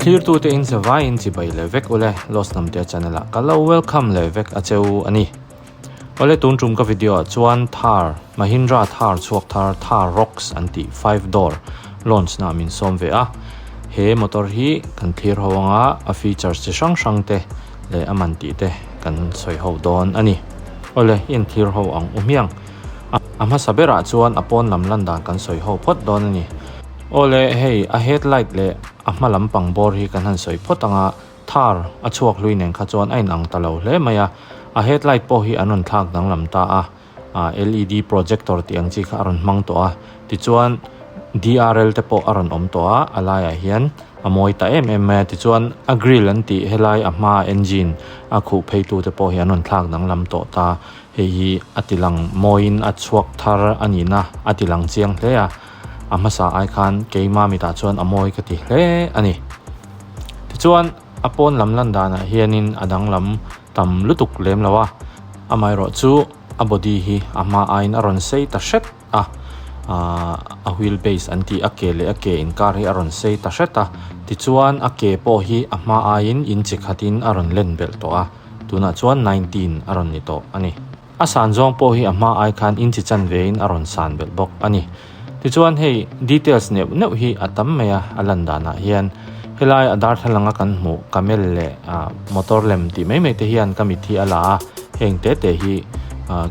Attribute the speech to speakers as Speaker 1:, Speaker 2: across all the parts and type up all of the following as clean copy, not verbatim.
Speaker 1: Thlirtute in zavaiin chibai leh vek ule, Lost Hnamtea channel ah ka lo welcome leh vek a cheu a ni. Awle tun tum ka video ah chuan Thar, Mahindra Thar chhuak thar Thar Roxx an tih five door launch na min sawm ve a. He motor hi kan thlir ho anga a features chi hrang hrang te leh a man tih te kan sawi ho dawn a ni. Awle i en thlir ho ang u hmiang. A hmasa berah chuan a pawn lam lan dan kan sawi ho phawt dawn a ni. Awle hei a headlight leh a hma lampang bawr hi kan han sawi phawt anga Thar a chhuak hlui nen kha chuan a inang ta lo hle mai a, a headlight pawh hi an rawn thlak danglam ta a, ah led projector tih ang chi kha a rawn hmang tawh a, tichuan DRL te pawh a rawn awm tawh a, a laiah hian a mawi ta em em mai a, tichuan a grill an tih helai a hmaa engine a khuh phei tu te pawh hi an rawn thlak danglam tawh ta, hei hi a ti lang mawiin a chhuak thar a nihna a ti lang chiang hle a. A hmasa ai khan keima mitah chuan a mawi ka ti hle a ni. Tichuan a pawn lam lan danah hianin a danglam tam lutuk lem lo a, amaherawh chu a body hi a hma aiin a rawn sei ta hret a, aaa a wheel base an tih a ke leh a ke inkar hi a rawn sei ta hret a, tichuan a ke pawh hi a hma aiin inchi khatin a rawn len belh tawh a, tunah chuan 19 a rawn ni tawh a ni. A san zawng pawh hi a hma ai khan inchi chan vein a rawn san belh bawk a ni. Tichuan hei details neuh neuh hi a tam mai a, a lan danah hian helai a darthlalang a kan hmuh camel leh motor lem tih mai mai te hian ka mit hi a la a, heng te te hi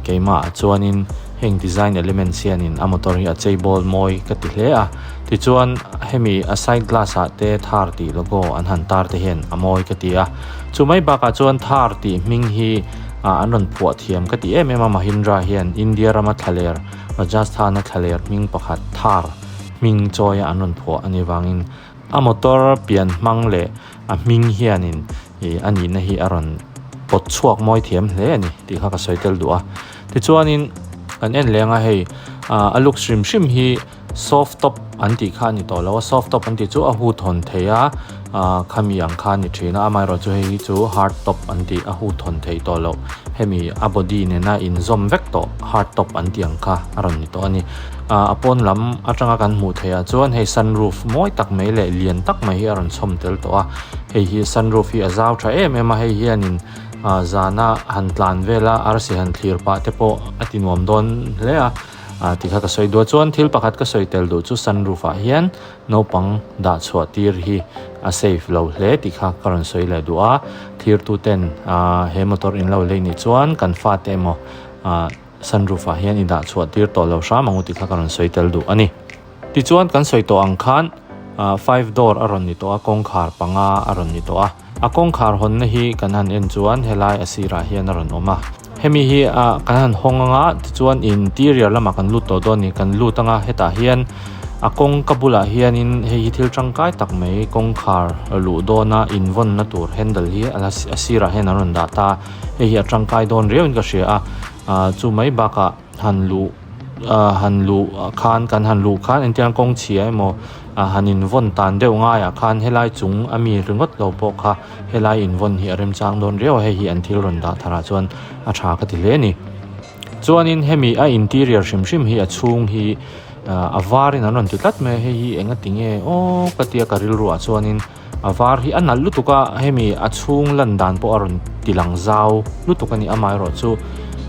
Speaker 1: keimah ah chuanin heng design elements hianin a motor hi a chei bawl mawi ka ti hle a. Tichuan hemi a side glass ah te Thar tih logo an han tar te hian a mawi ka ti a. Chu mai bakah chuan Thar tih hming hi ah an rawn phuah thiam ka ti em em a Mahindra hian India rama thlaler Rajasthan a thlaler hming pakhat Thar hming chawi a an rawn phuah a nih vangin a motor pian hmang leh a hming hianin ih a nihna hi a rawn pawt chhuak mawi thiam hle a ni tih kha ka sawi tel duh a tichuanin kan en leng a hei ah a looks hrim hrim hi Soft top an tih kha a ni tawh lo a, soft top an tih chu a hut hawn thei a, ah khami ang kha a ni thin a, amaherawh chu hei hi chu hard top an tih a hut hawn thei tawh loh, hemi a body nena inzawm vek tawh hard top an tih ang kha a rawn ni tawh a ni. Ah a pawn lam atanga kan hmuh theih ah chuan hei sunroof mawi tak mai leh lian tak mai hi a rawn chhawm tel tawh a, hei hi sunroof hi a zau tha em em a, hei hianin ah zana han tlan vel a arsi han thlir pah te pawh a ti nuam dawn hle a. Ah ti kha ka sawi duh a chuan thil pakhat ka sawi tel duh chu sunroof ah hian naupang dah chhuah tir hi a safe lo hle tih kha ka rawn sawi leh duh a thirtu ten ah he motor in lo lei nih chuan kan fate emaw ah sunroof ah hian i dah chhuah tir tawh lo hram ang u tih kha ka rawn sawi tel duh a ni. Tichuan kan sawi tawh ang khan ah five door a rawn ni tawh a kawngkhar panga a rawn ni tawh a. A kawngkhar hawnna hi kan han en chuan helai a sirah hian a rawn awm a. Hemi hi ah kan han hawng anga tichuan interior lamah kan lut tawh dawn a ni. Kan lut anga hetah hian a kawngka bulah hianin hei hi thil tangkai tak mai kawngkhar luh dawna invawnna tur handle hi a sirah hian an rawn dah ta a. Hei hi a tangkai dawn riauin ka hria a. Ah chu mai bakah han luh ah han luh khan kan han luh khan engtiang kawng chhia emaw ah han invawn tan deuh ngaiah khan helai chung a mi ringawt lo pawh kha helai invawn hi a remchang dawn riau a hei hi an thil rawn dah tharah chuan a tha ka ti hle a ni. Chuanin hemi a interior hrim hrim hi a chhung hi ah a varin an rawn ti tlat mai a hei hi enga ti nge aw ka tia ka rilruah chuanin A var hi a nalh lutuk a, hemi a chhung lan dan pawh a rawn ti lang zau lutuk a ni. Amaherawhchu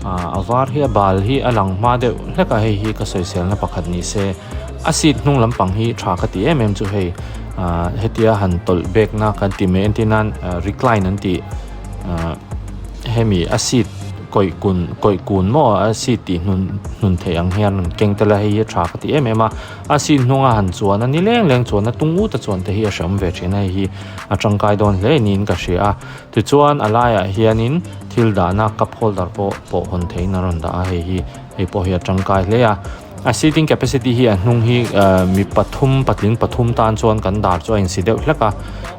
Speaker 1: a var hi a bal hi a lang hma deuh hlek a, hei hi ka sawiselna pakhat ni se. A seat hnung lampang hi tha ka ti em em chu hei hetia han tawlh bekna kan tih mai entir nan recline an tih hemi a seat kawih kun kawih kun maw a seat tih hnun hnun theih ang hian rawn keng tel a, hei hi a tha ka ti em em a. A seat hnunga han chuan a ni leng leng chuan a tung ut a chuan te hi a hreawm ve thin a hei hi a tangkai dawn hle niin ka hria a tichuan a laiah hianin thil dahna cup holder pawh pawh hawn theihin a rawn dah a hei hi hei pawh hi a tangkai hle a a seating capacity hi a hnung hi ah mi pathum patling pathum tan chuan kan dar chu a insi deuh hlek a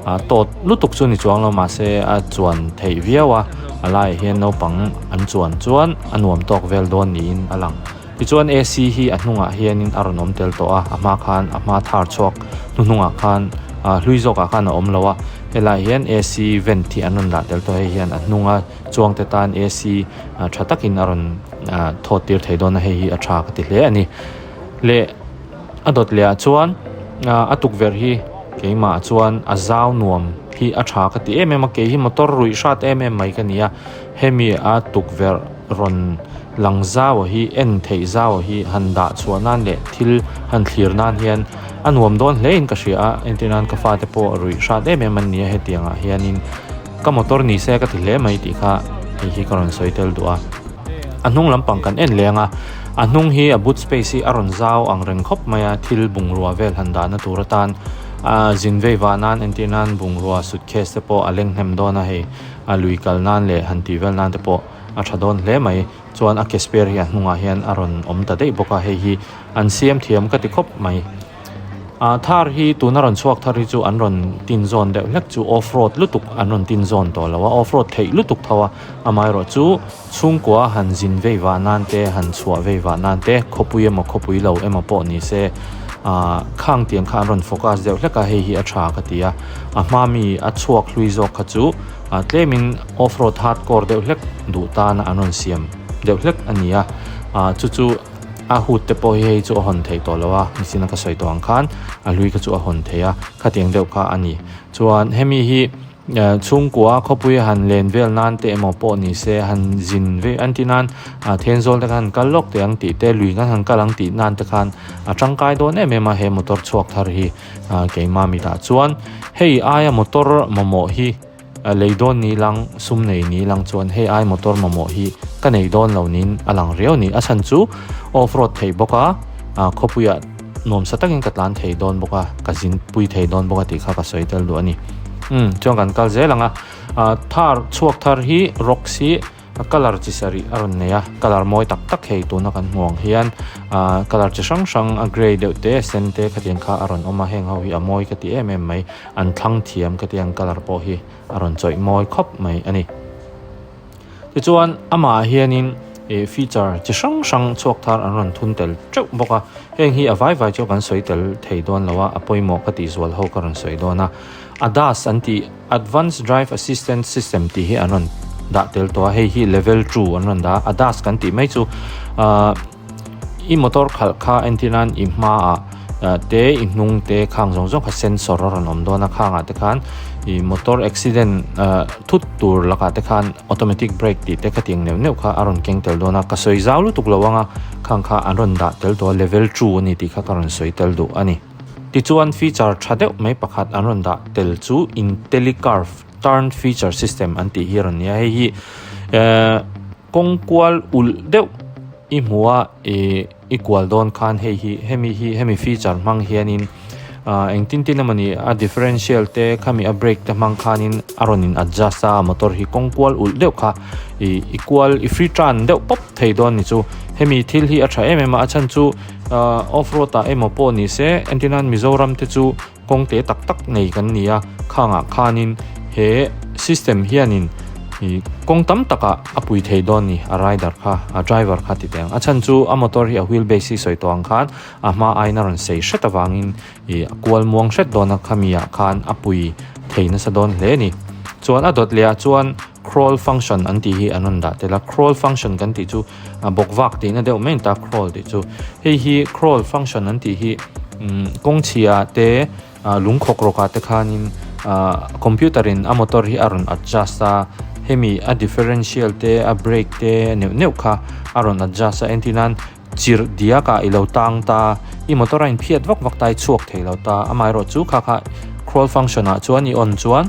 Speaker 1: ah tawt lutuk chu ni chuang lo mahse a chuan theih viau a a laiah hian naupang an chuan chuan a nuam tawk vel dawn niin a lang. Tichuan AC hi a hnungah hianin a rawn awm tel tawh a, a hma khan a hma thar chhuak hnuhnungah khan ah hlui zawkah khan a awm lo a, helaiah hian AC vent hi an rawn dah tel tawh a, hei hian a hnunga chuangte tan AC tha takin a rawn ah thawt tir thei dawn a, hei hi a tha ka ti hle a ni. Leh a dawt leh ah chuan ah a tukverh hi. Keimah chuan a zau nuam hi a tha ka ti em em a, kei hi motor ruih hrat em em mai ka ni a, hemi a tukverh rawn lang zau hi en theih zau hi han dah chhuah nan leh thil han thlir nan hian a nuam dawn hle in ka hria a, entir nan ka fate pawh ruih hrat em em an ni a hetiang ah hianin ka motor ni se ka ti hle mai tih kha hei hi ka rawn sawi tel duh a. A hnung lampang kan en leng a, a hnung hi a boot space hi a rawn zau ang reng khawp mai a, thil bungrua vel han dahna tur atan a zin vei vah nan entir nan bungrua suitcase te pawh a leng hnem dawn a hei a lui kal nan leh han tih vel nan te pawh a tha dawn hle mai. Chuan a ke spare hi a hnungah hian a rawn awm ta daih bawk a, hei hi an siam thiam ka ti khawp mai. Ah Thar hi tuna rawn chhuak thar hi chu an rawn tin zawn deuh hlek chu off road lutuk an rawn tin zawn tawh lo a, off road theih lutuk tho a, amaherawhchu chhungkua han zin vei vah nan te han chhuah vei vah nan te khawpui emaw khawpui lo emaw pawh ni se ah khang tiang kha an rawn focus deuh hlek a, hei hi a tha ka ti a, a hma mi a chhuak hlui zawk kha chu ah tlemin off road hardcore deuh hlek duh tana an rawn siam deuh hlek a ni a, ah chu chu. A hood te pawh hi hei chu a hawn theih tawh lo a, nichin a ka sawi tawh ang khan a hlui kha chu a hawn theih a, khatiang deuh kha a ni. Chuan hemi hi chhungkua khawpui a han len vel nan te emaw pawh ni se han zin ve an tih nan Thenzawl te khan han kal lawk teh ang tih te lui khan han kal ang tih nan te khan a tangkai dawn em em a he motor chhuak thar hi keimah mitah chuan hei aia motor mamawh hi A lei dawn ni lang, sum nei ni lang chuan hei ai motor mamawh hi ka nei dawn lo niin a lang riau ni. A chhan chu off road theih bawk a, khawpuiah nuamsa takin ka tlan thei dawn bawk a, ka zin pui thei dawn bawk a tih kha ka sawi tel duh a ni. Umm chuan kan kal zel ang a, Thar chhuak thar hi rocks hi A colour chi sarih a rawn nei a, colour mawi tak tak hei tuna kan hmuh ang hian ahh colour chi hrang hrang a grey deuh te a sen te khatiang kha a rawn awm a, heng ho hi a mawi ka ti em em mai, an thlang thiam ka ti ang colour pawh hi a rawn chawih mawi khawp mai a ni. Tichuan amah ah hianin ih feature chi hrang hrang chhuak thar an rawn thun tel teuh bawk a, heng hi a vai vai chu kan sawi tel thei dawn lo a, a pawimawh ka tih zual ho ka rawn sawi dawn a, ADAS an tih. Advanced Drive Assistance System tih hi an rawn dah tel tawh a, hei hi level 2 an rawn dah a, ADAS kan tih mai chu ahh i motor khalh kha entir nan i hmaah te i hnung te khang zawng zawng kha sensor a rawn awm dawn a, khangah te khan i motor accident ahh thut tur lakah te khan automatic brake tih te khatiang neuh neuh kha a rawn keng tel dawn a, ka sawi zau lutuk lo ang a, khang kha an rawn dah tel tawh a, level 2 a ni tih kha ka rawn sawi tel duh a ni. Tichuan feature tha deuh mai pakhat an rawn dah tel chu IntelliCurve Turn Feature System an tih hi a rawn ni a, hei hi eh kawng kual ulh deuh i hmu a ih i kual dawn khan hei hi hemi hi hemi feature hmang hianin ah engtin tin emawni a differential te khami a brake te hmang khanin a rawn in adjust a motor hi kawng kual ulh deuh kha ih i kual i free turn deuh pawp thei dawn ni chu hemi thil hi a tha em em a a chhan chu. Ahh off road ah emaw pawh ni se entir nan Mizoram te chu kawng te tak tak nei kan ni a khangah khanin he system hianin ih kawng tam takah a pui thei dawn ni a rider kha a driver kha ti teh ang a chhan chu a motor hi a wheel base hi sawi tawh ang khan a hma aiin a rawn sei hret avangin ih a kual muang hret dawn a khami ah khan a pui thei nasa dawn hle a ni chuan a dawt leh ah chuan Crawl function an tih hi an rawn dah tel a, crawl function kan tih chu bawk vak tihna deuh mai a ni ta crawl tih chu. Hei hi crawl function an tih hi kawng chhia te lung khawk rawk ah te khanin computer in a motor hi a rawn adjust a, hemi a differential te a brake te neuh neuh kha a rawn adjust a entir nan chirh diak ah i lo tang ta, i motor a inphiat vak vak ta i chhuak thei lo ta, amaherawh chu kha kha crawl function ah chuan i on chuan.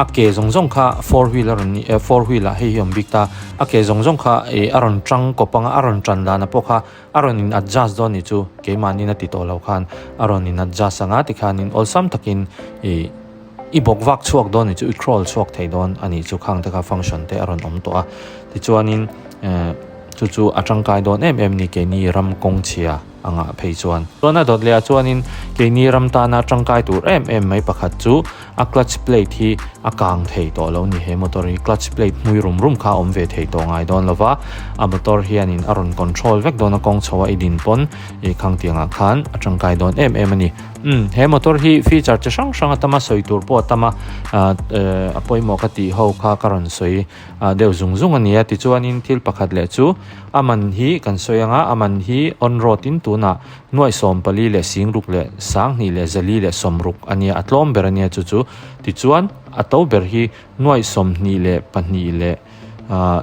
Speaker 1: A ke zawng zawng kha four wheel a rawn ni eh four wheel ah hei hi a awm bik ta a ke zawng zawng kha ih a rawn tang kawp ang a a rawn tan dan ah pawh kha a rawn in adjust dawn nih chu keimahni na ti tawh lo khan a rawn in adjust ang a tikhanin awlsam takin ih i bawk vak chhuak dawn nih chu i crawl chhuak thei dawn a nih chu khang te kha function te a rawn awm tawh a tichuanin eh chu chu a tangkai dawn em em ni keini ram kawng chhia. a ngah phei chuan. Chuan a dawt leh ah chuanin keini ram tana tangkai tur em em mai pakhat chu a clutch plate hi a kang thei tawh lo ni he motor hi clutch plate hmui rum rum kha a awm ve thei tawh ngai dawn lova a motor hianin a rawn control vek dawn a kawng chho a i din pawn ih khang tiangah khan a tangkai dawn em em a ni umm he motor hi feature chi hrang hrang a tam a sawi tur pawh a tam a ah a pawimawh ka tih ho kha ka rawn sawi ah deuh zung zung a ni a tichuanin thil pakhat leh chu a man hi kan sawi ang a a man hi on road in tunah Nuaih 14 leh 60 leh 20 leh 4 leh 60 a nia, a tlawm ber a nia chu chu. Tichuan, a to ber hi nuaih 22 leh 60 leh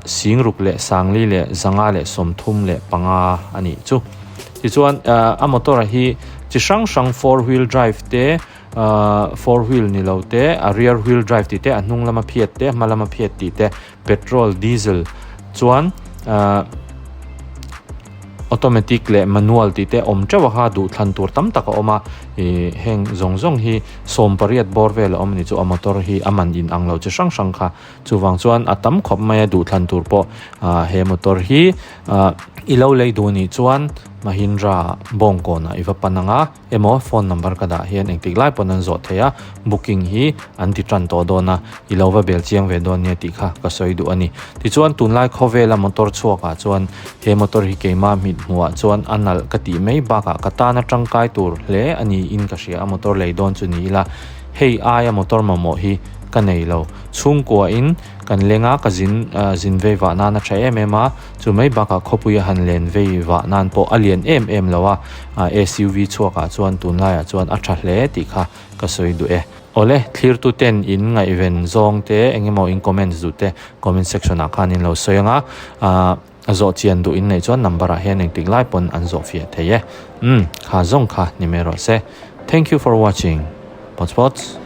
Speaker 1: 50 leh 5 leh 35 a nih chu. Tichuan, a motor-a hi chi hrang hrang four wheel drive te, four wheel ni lo te, a rear wheel drive tih te, a hnung lama phiat te, a hma lama phiat tih te, Petrol, diesel chuan automatic leh manual tih te awm teuh a kha duhthlan tur tam tak a awm a, ih heng zawng zawng hi 18 bawr vel a awm a ni chu a motor hi a man in ang lo chi hrang hrang kha chuvang chuan a tam khawp mai a duhthlan tur pawh ah he motor hi ah i lo lei duh nih chuan Mahindra bawngkawnah i va pan ang a. Emaw phone number ka dah hian engtik lai pawn an zawh thei a, booking hi an ti tan tawh dawn a, i lo va bel chiang ve dawn nia tih kha ka sawi duh a ni. Tichuan tunlai khawvela motor chhuak ah chuan he motor hi keimah hmit hmuh ah chuan a nalh ka tih mai bakah ka tana tangkai tur hle a ni in ka hria a, motor lei dawn chu ni ila hei aia motor mamawh hi ka nei lo. Chhungkua in kan leng a, ka zin zin vei vah nan a tha em em a, chu mai bakah khawpui a han len vei vah nan pawh a lian em em lo a, SUV chhuakah chuan tunlaiah chuan a tha hle tih kha ka sawi duh e. Awle, thlirtu ten in ngaihven zawng te eng emaw in comments duh te comment section ah khan in lo sawi ang a, a zawh chian duh in neih chuan number ah hian engtik lai pawn an zawh fiah thei e. Umm, kha zawng kha ni mai rawh se. Thank you for watching. Pots pots.